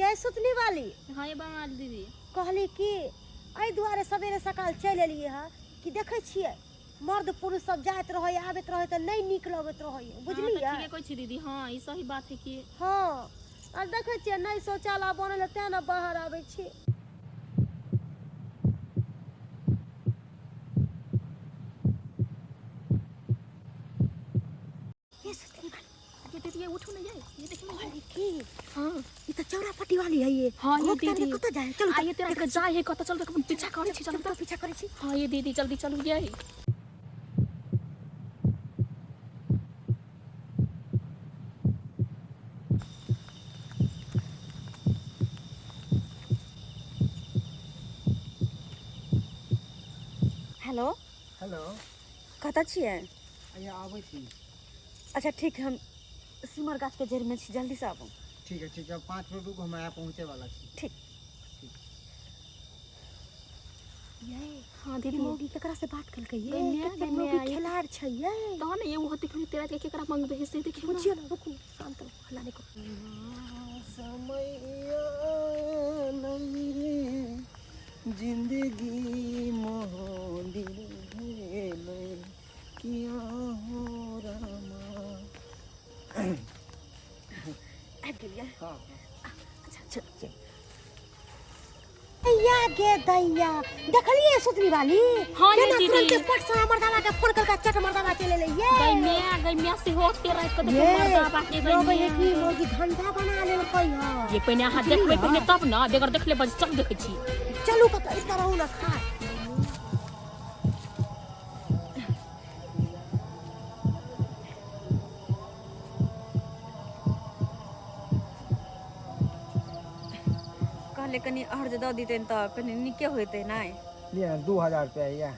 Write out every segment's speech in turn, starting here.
ये सुतनी वाली। हाँ ये बंगाल दीदी। कहली कि एहि दुआरे सवेरे सकाल चलि एलियै हँ कि देखै छियै मर्द पुरुष सब जाइत रहै आबैत रहै तऽ नहि नीक लगैत रहै, बुझलियै? हाँ, तऽ ठीके कहै छी दीदी। हाँ, ई सही बात है कि। हाँ, आ देखै छियै नहि शौचालय बनल है तेँ ने बाहर आबै छी। ये सुतनी वाली। ये दीदी, ये उठू ना, ये देखिए ना, ये। कहली की हाँ। ई तऽ चौरा पट्टी वाली है ये। हाँ, ये घोघ तान के दीदी। कतऽ जाए? चलू। आ ये तेरा के जाय है कतऽ, चल तऽ पीछा करै छी, चलू। तऽ पीछा करै छी। हाँ ये दीदी, जल्दी चलू ये। हेलो। हेलो। कतऽ छियै? अइया आबै छी। अच्छा ठीक है, हम सिमर गाछके जड़िमे छी, जल्दीसँ आबू। ठीक है, ठीक है, 5 मिनट रुकू, हम आया पहुँचे वाला छी। ठीक। ये हाँ दीदी। मौगी केकरा से बात केलकै ये? गै माय, कतेक गै मौगी माय। खेलाड़ छै ये। तहन ये ओ देखियौ तेरा के केकरा मंगबै है से देखियौ ना। बुझियौ ने, रुकू, शांत रहू, हल्ला नहि करू। समय जिंदगी मोहदिर भेलै किया हो रामा। आबि गेलियै? हाँ। अच्छा चल। दैया गे दैया, देखलिए सुतरी वाली? हाँ, ये केना दीदी। तुरंते पट से मर्दाना के फोन करके चट मर्दाना चले ले ये। गै माय, गै माय, से हो तेरा के देखियौ ये, मर्दाबा के गै लगै है माय। कि मौगी धंधा बना लेलकै हँ। ये पहिने अहाँ देखबै पहिने तब ने, बगैर देखले बस चल देखै छी। चलू कतऽ, एतऽ रहू ने खा। कहले कनि आओर जे दऽ दितनि तऽ कनि नीके होइतै। नहि लिअ, 2000 रुपया यऽ,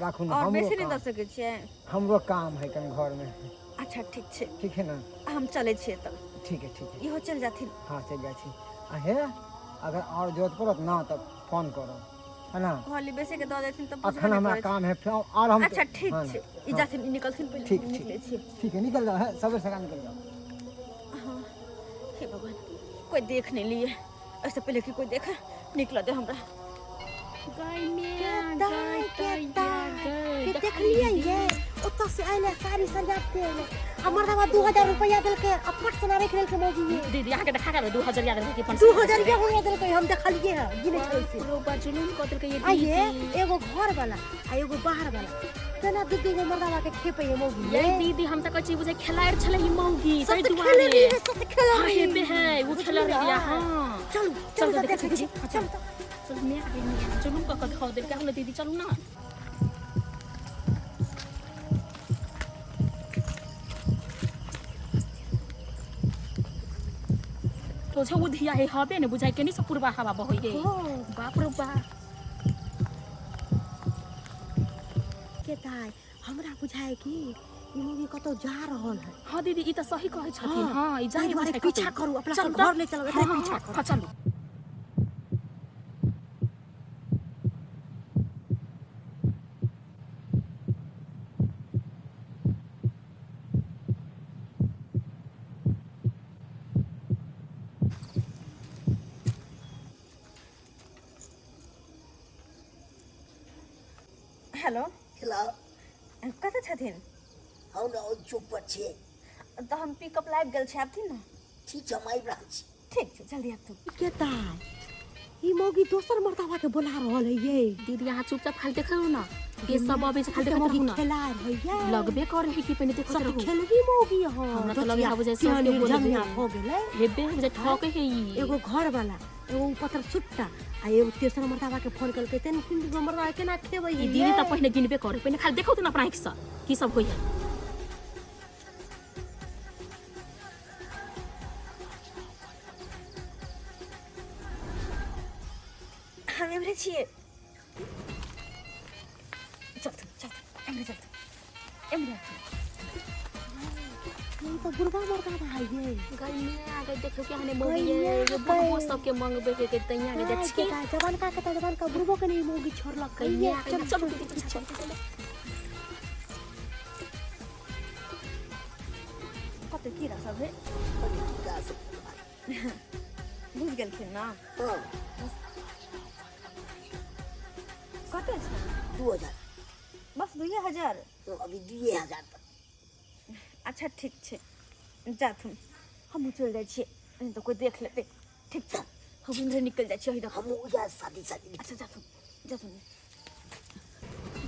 राखू ने। आओर हमरो बेसी नहि दऽ काम सकै छियै? हमरो काम है कनि घरमे। अच्छा ठीक छै। ठीक है ने? हम चलै छियै तऽ। ठीक है, ठीक है। इहो चलि जाथिन। हाँ, चलि जाइ छी। आ हे, अगर आओर जरूरत पड़त ने तऽ फोन करब, है ना? कहली बेसी के दऽ देथिन तऽ बुझबे अखन नहि हमरा करै छै। काम है फेर आओर हम। अच्छा ठीक हाँ, छै, ई हाँ। जाथिन, ई निकलथिन पहिले। ठीक, हम ठीक। निकलै छियै। ठीक है, निकल जाओ है, सवेरे सकाल निकल जाओ। हाँ, हे भगवान, कोई देख नहीं लिए, ऐसे पहले कि कोई देखे, निकल दे हमरा। गै माय, दाइ गै के दैया, दाइ गै के देखलियै देखलियै ये, ओतऽ से अयलै साड़ी सरिया के अयलै आ मर्दवा 2000 रुपया देलकै आ पट सना राखि लेलकै मौगी ये। दीदी, अहाँके देखा गेल 2000 याद रहै कि 2000 के हुआ देलकै, हम देखलियै हँ, गिने छलै से। बाप रे बा, जुलुम कऽ देलकै ये। आ ये दीदी। एगो घर वाला आ एगो बाहर वाला तेना दू दू गो मर्दवा के खेपै है मौगी ये दीदी, हम तऽ कहै छी बुझै खेलाड़ छलै ई मौगी। सब ताहि तऽ दुआरे खेले रही, सब तऽ खेले हाँ रही। हेबे है ओ खेला रही। हाँ। चलू। चल चलू तऽ तऽ देखै देखै छी। छी, चलू तऽ। चलू my, गै माय, जुलुम कऽ कऽ धऽ देलकै। हम दीदी, चलू ना। तो छै ओ धिया है हबे ने बुझाइ केनी से पूर्वा हवा बहै है। हाँ। बाप रे बाप। के दाइ, हमरा बुझाय कि ई मौगी कतौ जा रहल है। हाँ दीदी, ई तऽ सही कहै छथिन। हाँ, ई ताहि जाए दुआरे बुझाइ पीछा कतौ। करू अपना चलू सब तऽ। घर ले चलब, एकरे हाँ, पीछा हाँ, करू। हाँ, चलू। हेलो। हेलो। कतऽ छथिन? हम ने ओहि चौक पर छियै। तऽ हम पिकअप लाबि गेल छी, आबथिन ने। ठीक छै, हम आबि रहल छी। ठीक छै, जल्दी आबथुन। के दाइ, ई मौगी दोसर मर्दावा के बोला रहल है ये। दीदी, अहाँ चुपचाप खाली देखू ना के सब अबै छै, खाली के देखैत मौगी रहू ना। खेलाड़ है ये। लगबे करे है कि पहिने देखैत सब रहू। खेलवी मौगी हो। हमरा तऽ लगे है बुझाइ सबके बोलबे। निर्जमिया हो गेलै। हेबे बुझाइ ठके है ई। एगो घर वाला, एगो उ पत्थर सुट्टा आ एगो तेसर मर्दावा के फोन केलकै, तेन तीन गो मर्दावा केना खेबै ई ये? दीदी तऽ पहिने गिनबे करे, पहिने खाली देखू तऽ अपना आँखि से की सब होइया। हम एम्हरे छियै, चलथुन चलथुन, एम्हरे चलथुन, एम्हरे आबथुन। ई तऽ बुढ़वा मर्दावा है ये। गै माय गै, देखियौ केहन मौगी ये। गैया ये गै। बुढ़बो सबके मंगबे के तैया के दाइ छी। के दाइ, जवानका के तऽ जवानका, बुढ़बो के नहीं मौगी छोड़लक गै ये। माय गै, चल। चलू दीदी, पीछा चलू, चलू। कते कीड़ा सब है। टीका सब। बुझि गेलखिन ना। हाँ। कते छै? 2000। बस 2000? तो अभी 2000 तक। अच्छा ठीक छै, जाथुन, हमहूँ चलि जाइ छियै, नहि तऽ कोइ देख लेतै। ठीक छै, हम उम्हरे निकलि जाइ छियै। हमहूँ उएह शादी शादी। अच्छा जाथुन जाथुन।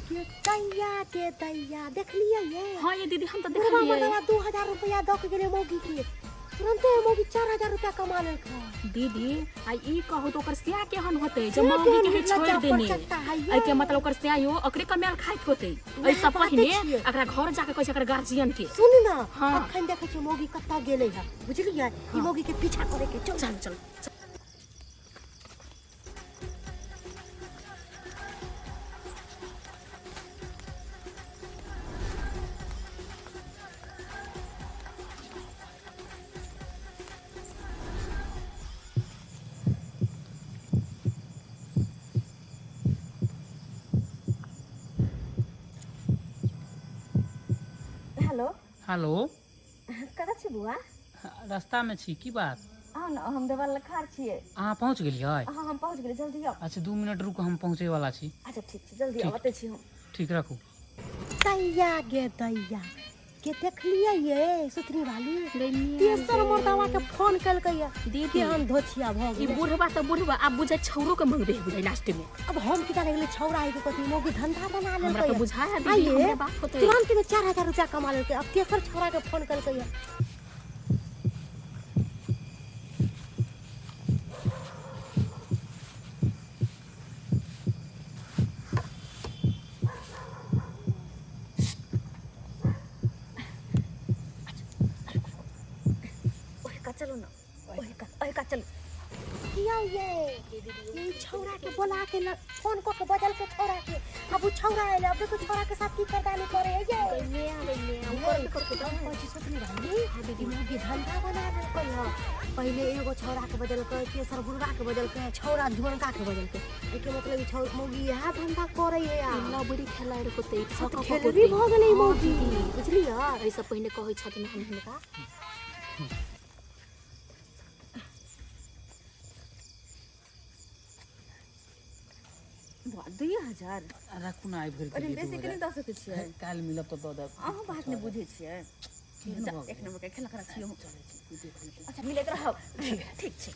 के दैया के दैया, देखलियै ये? हाँ ये दीदी, हम तऽ बुढ़वा देखलियै। मर्दवा 2000 रुपया दऽ के गेलै मौगी के, तुरंते मौगी 4000 रुपया कमा लेलकै। दीदी, आ ई कहू तऽ ओकर स्या केहन होतै जे से मौगी के केहन है छोड़ि लज्जा देने? परचट्टा है ये। एहिके मतलब ओकर स्या यो ओकरे कमायल खाइत होतै। वएह एहिसँ बाते पहिने छियै। एकरा घर जाके कहै छै एकर गार्जियन के। सुनू ना। हाँ। अखन देखै छियै मौगी कतऽ गेलै है, बुझलियै? ई मौगी के पीछा करे के चल। चल चल। हेलो। हेलो। कतऽ छी बुआ? रास्तामे छी, की बात? आउ ने, हम देवाल लग खाड़ छियै। अहाँ पहुँच गेलियै? हाँ, हम पहुँच गेलियै, जल्दी आउ। अच्छा, 2 मिनट रुकू, हम पहुँचैवला छी। अच्छा ठीक छै, जल्दी आउ, ठीक। अतै छी हम। ठीक, राखू। दैया गे दैया, के देखलियै ये सुथनी वाली? तेसर मर्दवा के फोन केलकै ये। दीदी, केहन धोछिया भऽ ई गेलै। बुढ़वा तऽ बुढ़वा, आब बुझाइ छौरो के मंगबे है बुझाइ लास्ट में। अब हम की जाने गेलै छौड़ा है कि कथी, मौगी धंधा बना हमरा लेलकै तऽ ये। बुझाइ है दीदी, आइए, हमरे बात होतै। तुरंत में 4000 रुपया कमा लेलकै, अब तेसर छौड़ा के फोन केलकै ये। ओहि का चलू ना, ओहि का, ओहि का चलू। किया ये ई छौड़ा के बोला के फोन कऽ के बजल के छौड़ा के, अब उ छौड़ा एलै, अब देखो छौड़ा के साथ की करदानी करे है ये। हम कहै छी सुथनी वाली, ई मौगी धंधा बना लेलकै हँ। पहिले एगो छौड़ा के बजलकै, तेसर बुढ़वा के बजलकै, छौड़ा जुअनका के बजलकै। एहिके मतलब ई छौ मौगी इएह धंधा करे है यार। लबड़ी खेलाइ होतै। सत खेलबी भऽ गेलै ई मौगी, बुझलियै? एहिसँ पहिने कहै छथिन हम हिनका। बुआ, 2000? राखू ने, आइ भरि अरे बेसी के नहि दऽ सकै छियै? काल्हि मिलब तऽ दऽ देब। अहूँ बात नहि बुझै छियै। केहन जा, भऽ एक गेलै? नम्बर के खेला करा छियै हम। अच्छा, मिलैत रहब, ठीक छै।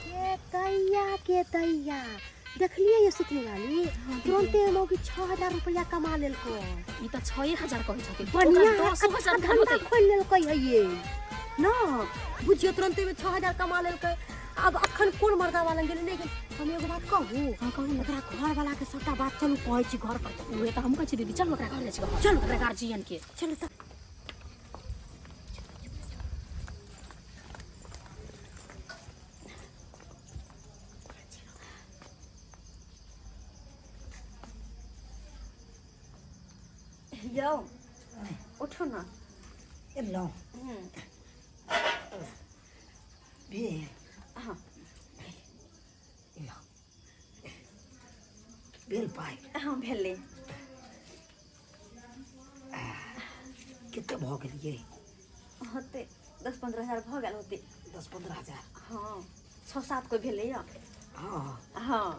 के दैया के दैया, देखलियै ये सुथनी वाली? तुरंते मौगी 6000 रुपया कमा लेलको। ई तऽ 6000 कहै छथिन। बढ़िया। ओकरा 10,000 अच्छा भेल धंधा होतै। खोलि लेलकै है ये न, बुझियौ तुरंते में 6000 कमा लेलकै। अब अखन कोन मर्दावा लग गेलै, नहि गेलै। हम एगो बात कहू? हाँ, कहू ने। ओकरा घर वाला के सबटा बात चलू कहै छी, घर पर चलू। उहे तऽ हम कहै छी दीदी, चलू ओकरा घर जाइ छी। चलू। ओकरा गार्जियन के। चलू तऽ। यौ, उठू ना। एलहुँ भेल? हाँ। एलहुँ भेल पाइ? हाँ, भेलै। कते भऽ गेलियै? होतै 10-15 हजार भऽ गेल होतै। 10-15 हजार? हाँ, 6-7 कोइ भेलै यऽ। हाँ। हाँ।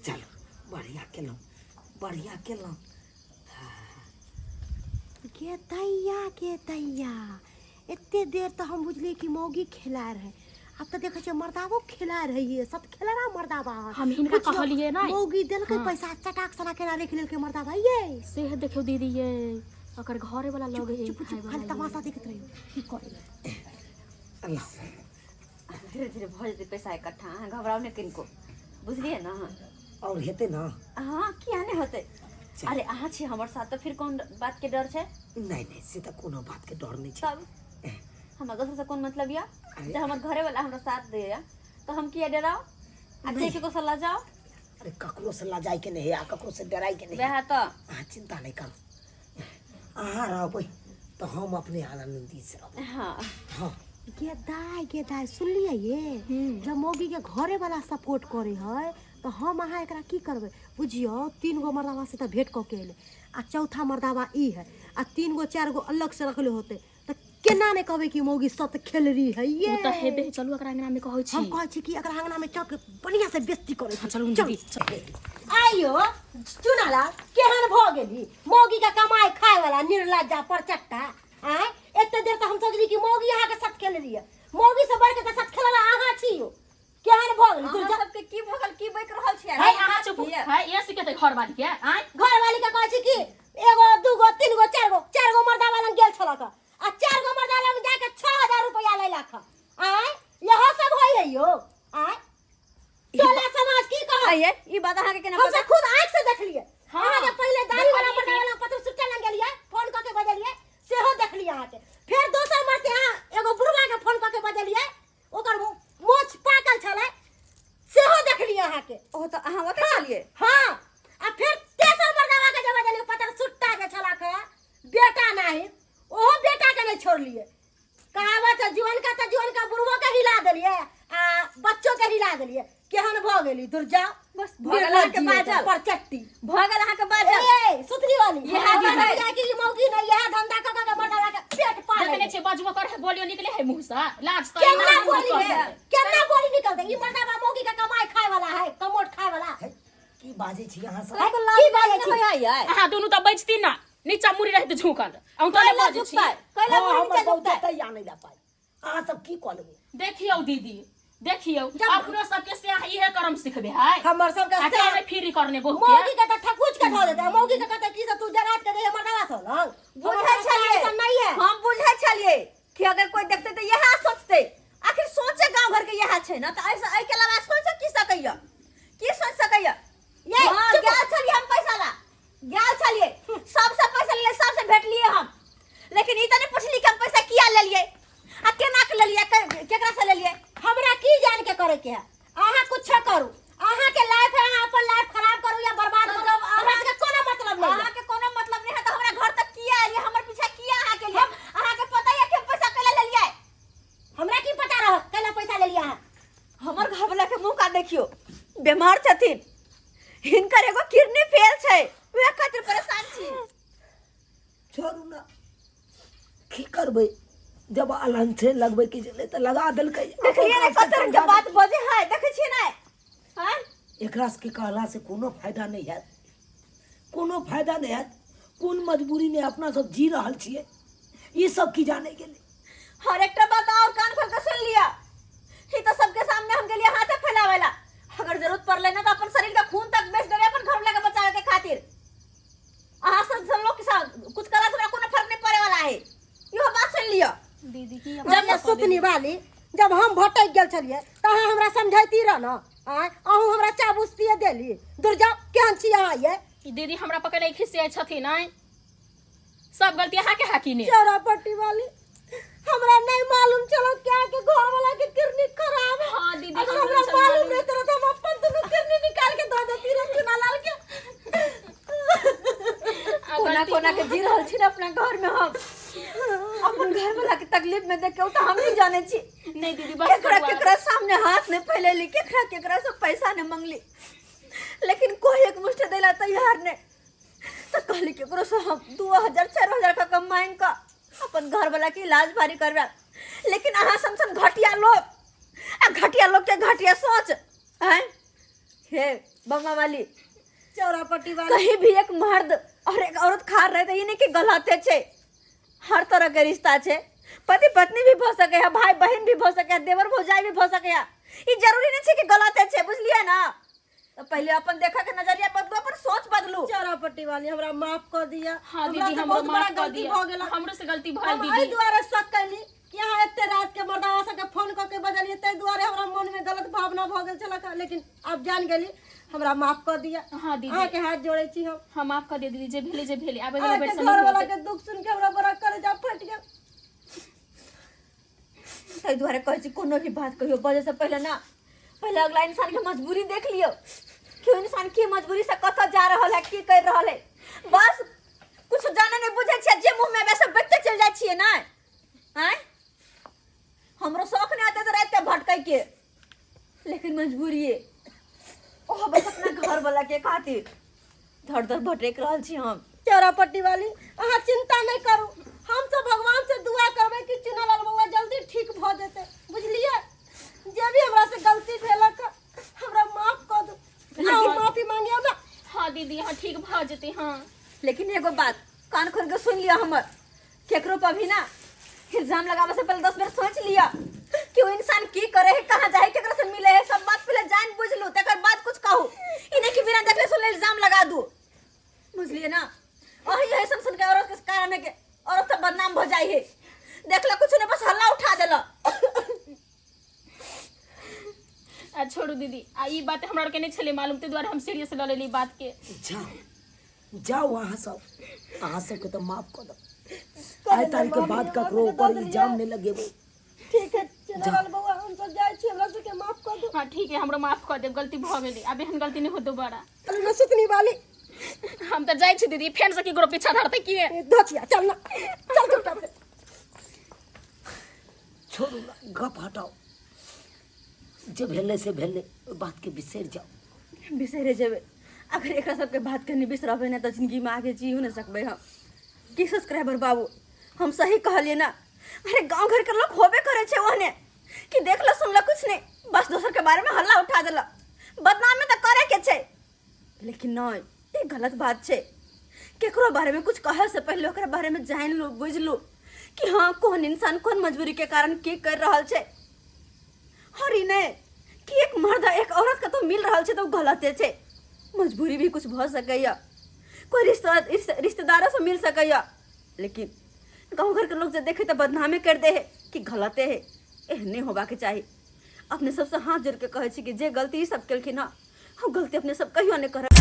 चलू, बढ़िआँ केलहुँ, बढ़िआँ केलहुँ। के दैया के दैया, एते देर तऽ हम बुझलियै कि मौगी खेला रहै, आब तऽ देखै छियै मर्दाबो खेला रहै ये। सब खेलरा मर्दाबा है। हम हिनका बुझियौ, कहलियै नहि। मौगी देलकै हाँ। पैसा, चटाक सना केना राखि लेलकै मर्दाबा ये। से देखियौ दीदी, ये ओकर घरे वाला लगे है। चुप खाय चुप, खाली वाला। तमाशा देखैत रहियौ की करे। अल्लाह। धीरे धीरे भऽ जेतै पैसा इकट्ठा, अहाँ घबराउ नहि किनको, बुझलियै ने? आओर हेतै ने? हाँ, किया नहि होतै? अरे अहाँ छी हमर साथ तऽ फिर कोन बात के डर छै? नहि नहि, से तऽ कोनो बातके डर नहि छै। तब हमरा दोसर से कोन मतलब यऽ? अरे। जब हमर घरे वाला हमरा साथ दैया तऽ हम किया डराउ आ जे केकरो से लजाउ? अरे ककरो से लजाइके नहि है आ ककरो से डराइके नहि है। वएह तऽ। अहाँ चिन्ता नहि करू, अहाँ रहबै तऽ हम अपने आनन्दित से रहबै। हाँ। हाँ। गे दाय गे दाय, सुनलियै ये? जब मौगी के घरे वाला सपोर्ट करे है तऽ हम अहाँ एकरा की करबै? बुझियौ, 3 गो मर्दाबा से तऽ भेंट कऽ के एलै आ चौथा मर्दाबा ई है, आ 3 गो 4 गो अलग से रखले होतै तऽ केना नहि कहबै कि मौगी सत खेलरी है ये ओ तऽ हेबे है, चलू एकरा अंगना में कहै छी हम कहै छी कि एकरा अंगना में चल के बढ़िया से बेइज्जती करै छी। चलू दीदी आइयो चुनालाल केहन भऽ गेली मौगी के कमाई खाए वाला निर्लज्जा परचट्टा आँय एते देर तऽ हम सोचली कि मौगी अहाँके साथ खेल रही है मौगी से बढ़ के तऽ साथ खेलला अहाँ छी यौ केहन भऽ गेली अहाँ सबके की भऽ गेल की बकि रहल छियै है अहाँ चुप है ये सिखेतै घर वाली के आँय घर वाली के कहै छी कि एगो दूगो तीन गो चारि गो चारि गो मर्दा वाला गेल छलक आ चारि गो मर्दा लग जाके 6000 रुपया लेलक आँय इहो सब होइ है यौ आँय टोला समाज की कहत आइए ई बात अहाँके केना हम पता सब खुद आँख से देखलिए हाँ। अहाँ के पहिले दाढ़ी वाला देखलिए। मर्दा वाला पत्र सुट्टा लग गेलिए फोन कऽ के बजलिए सेहो देखलिए अहाँके फेर दोसर मरते अहाँ एगो बुढ़वा के फोन कऽ के बजलिए ओकर मोछ पाकल छलै सेहो देखलिए अहाँके ओ तऽ अहाँ ओतऽ छलिए हाँ आ फेर तेसर मर्दावा के जे बजलिए पत्र सुट्टा के छलक हँ, बेटा नाही ओहो बेटा के नहीं छोड़लिए कहावत है जुअन का तऽ जुअन का बुढ़बो के हिला देलिए आ बच्चो के हिला देलिए केहन भऽ गेली दुर्जा बस भऽ गेल अहाँके बाजल परचट्टी भऽ गेल अहाँके बाजल ए सुतरी वाली इएह हमरा बात है। बुझाय कि ई मौगी नहीं इएह धंधा कऽ कऽ के मर्दावा के पेट पाले देखने छियै बजबो करे है बोलियो निकले है मुंह से लाज तऽ केना इमान बोली निकल है जाए। केना बोली निकलते ई मर्दावा मौगी के कमाई खाए वाला है कमोट खाए वाला है, की बाजै छी अहाँ सब की बाजै छी होइए अहाँ दुनू तऽ बजती ना नीचा मुड़ी रहत झुकल अहूँ तऽ नहि कैला बजै छी झुकतै कैला हँ, मुड़ी हमर नीचा बहु झुकतै जेतै या नहि लए पाइ अहाँ सब की कऽ लेबै देखियौ दीदी देखियौ अपनो सबके से अहाँ इहे कर्म सिखबे है हमर सबके आ से के फ्री करने बहु के मौगी के तऽ ठकुच के धऽ देतै मौगी के कहतै की से तू जरा के दे मर्दावा सब लग बुझै छलियै ऐसा नहीं है हम बुझै छलियै कि अगर कोई देखतै तऽ इएह सोचतै आखिर सोचे गांव घर के इएह छै ने तऽ ऐसे एहि के अलावा सोच की सकैया की सोच सकैया ये, हाँ, चुप। गेल छलियै हम पैसा ला गेल छलियै सबसे पैसा लेलियै सबसे भेटलियै हम लेकिन ई तऽ नहि पुछली कि हम पैसा किया लेलियै आ केना के लेलियै केकरा से लेलियै हमरा की जान के करे के है अहाँ कुछ करू अहाँ के लाइफ है अहाँ अपन लाइफ खराब करू या बर्बाद तो करू जब हमरा सबके कोनो मतलब नहीं है अहाँके कोनो मतलब नहीं है तऽ हमरा घर तक किया एलियै हमर पीछा किया अहाँ केलियै अहाँके पता यऽ कि हम पैसा कैला लेलियै हमरा की पता रहत कैला पैसा लेलियै अहाँ हमर घरवला के मुँह का देखियो बीमार छथिन हिनकर एगो किडनी फेल छै वएह खातिर परेशान छी छोड़ू ने की करबै जब अलहन छै लगबै के छलै तऽ लगा देलकै देखलियै ने कते रंग के बात बजे है देखै छियै ने आँय एकरा सबके कहला से कोनो फायदा नहि हैत कोनो फायदा नहि हैत कोन मजबूरीमे अपना सब जी रहल छियै ई सब की जाने गेलै और एकटा बात और कान खोल के सुन लिया ई तो सबके सामने हम गेलिए हाथे फैलावेला अगर जरूरत पड़ले ना तो अपन शरीर का खून तक बेच देबे अपन घर वाला के बचावे के खातिर अहाँ सब सब लोग के साथ कुछ करा से हमरा कोनो फर्क नहीं पड़े वाला है इहो बात सुन लिया दीदी की जब ये सुतनी वाली जब हम भटक गेल छलियै तऽ अहाँ हमरा समझैती रह ने आँय अहूँ हमरा चाबुस्तिए देली दूर जाओ केहन छी अहाँ ये दीदी हमरा पकड़े खिसियाइ छथिन आँय सब गलती अहाँ के हाकी ने चौरा पट्टी वाली हमरा नहीं मालूम चलो क्या के घर वाला के किडनी खराब है हाँ दीदी, अगर हमरो हमरा नहीं मालूम मालूम। नहीं तो हम अपन दोनों किडनी निकाल के दे देती रह चुना लाल के कोना कोना के जी रहल छी ने अपना घर में हम अपन घर वाला के तकलीफ में देख के उ तो हम ही जाने छी नहीं दीदी बस केकरा करू आब। केकरा सामने हाथ नहीं फैलेली केकरा केकरा से पैसा नहीं मंगली लेकिन कोई एक मुश्त देला तैयार नहीं तो कहली केकरो से हम 2000 4000 का कमाएं का अपन घर वाला के इलाज भारी करबा लेकिन अहाँ सन सन घटिया लोग आ घटिया लोग के घटिया सोच हैं हे बम्मा वाली चौरा पट्टी वाली कहीं भी एक मर्द और एक औरत खा रहे तो ये नहीं कि गलत है हर तरह के रिश्ता छे पति पत्नी भी भ सके है भाई बहन भी भ सके है देवर भौजाई भी भ सके है ई जरूरी नहीं छे कि गलत है बुझलिए ना तो पहले अपन देखा के नजरिया बदलू अपन सोच बदलू चौरा पट्टी वाली हमरा माफ कर दिया हाँ हमरा दीदी से हमरो बहुत बड़ा माफ कर गलती दिया भऽ गेल हमरो से गलती भइल हम एहि दीदी दुआरे शक कैली कि अहाँ एते रात के मर्दावा सबके फोन कऽ के बजलियै ताहि दुआरे हमरा मन में गलत भावना भऽ गेल छलक लेकिन आब जान गेली हमरा माफ कऽ दिया हाँ दीदी अहाँके हाथ जोड़ै छी हम हम माफ कर दिया दीदी जे भेले जे भेले आबे वाला अहाँके बेर से घर नहीं वाला होतै। के दुख सुन के हमरा बड़ा कलेजा फटि गेल ताहि दुआरे कहै छी कोनो भी बात कहियो बजै से पहिले ना पहिले अगला इंसान के मजबूरी देख लियो कि ओ इंसान की मजबूरी से कतऽ जा रहल है की कर रहल है बस कुछ जाने नहीं बुझै छियै जे मुँह में आबै से बचते चलि जाइ छियै ने आँय हमरो शौक नहीं आते तऽ राति के भटकै के लेकिन मजबूरी है ओहो बस अपना घर वाला के खातिर धर धर भटक रहल छी हम चौरा पट्टी वाली अहाँ चिंता नहीं करू। हम सब भगवान से दुआ करबै कि चुनालाल बउआ जल्दी ठीक भ जेतै, बुझलियै? जे भी हमरा से गलती भेलक हमरा माफ कऽ दू। अहाँ माफी मांगियौ ना। हाँ दीदी, हाँ ठीक भ जेतै। हाँ लेकिन एगो बात कान खोल के सुन लिया हमर, केकरो पर भी ना इल्जाम लगावे से पहले 10 बेर सोच लिया कि वो इंसान की करे है, कहाँ जाए, केकरा से मिले है, सब बात पहले जान बुझ लू तकर बाद कुछ कहू। इन्हें कि बिना देखले सुनले इल्जाम लगा दू, बुझलिए ना? और यही सब सुन के औरत के कारण है के औरत सब बदनाम हो जाए है। देखला कुछ नहीं, बस हल्ला उठा देला। आ छोड़ू दीदी, आ ई बात हमरा के नहीं छले मालूम, ते द्वारे हम सीरियस ल लेली बात के। जाओ जाओ अहाँ सब, अहाँ सबके तो माफ कर दो। आइ तारीख के बाद ककरो ऊपर इल्जाम नहीं लगेबै। ठीक है चुनालाल बउआ, हम सब जाइ छी, हमरा सबके माफ कर दू। हाँ ठीक है, हमरो माफ कर देब, गलती भ गेलै, आब एहन गलती नहीं हो दोबारा। चलू ना सुतनी वाली। हम तऽ जाइ छी दीदी, फेर से केकरो पीछा धरतै की? धोतिया चल ना, चल चुपचाप से। छोड़ू ना, गप हटाओ, जे भेलै से भेलै, ओहि बातके बिसरि जाउ। बिसरे जेबै अगर एकरा सबके बात के नहीं बिसरबै ना तऽ जिंदगी में आगे जीहो नहीं सकबै हम। की सब्सक्राइबर बाबू, हम सही कहलिए ना? अरे गांव घर के लोग होबे करे छै ओहने कि देख लो सुन लो कुछ नहीं, बस दोसर के बारे में हल्ला उठा देला, बदनामी तऽ करे के छै। लेकिन नहीं, ई गलत बात छै। केकरो बारे में कुछ कहे से पहले ओकरा बारे में जान लू, बुझ लू कि हाँ कौन इंसान कौन मजबूरी के कारण की कर रहल छै। और ई नहीं कि एक मर्द आ एक औरत के तो मिल रहल छै तऽ ओ गलते छै। मजबूरी भी कुछ भऽ सकैया, कोई रिश्तेदारों से मिल सकैया, लेकिन गाँव घर के लोग जब देखे तऽ बदनामे कर दे है कि गलते है। एहन नहीं होबाके चाही। अपने सबसे हाथ जोड़ के कहै छी कि जे गलती ई सब केलखिन हँ, हम गलती अपने सब कहियो नहीं करब।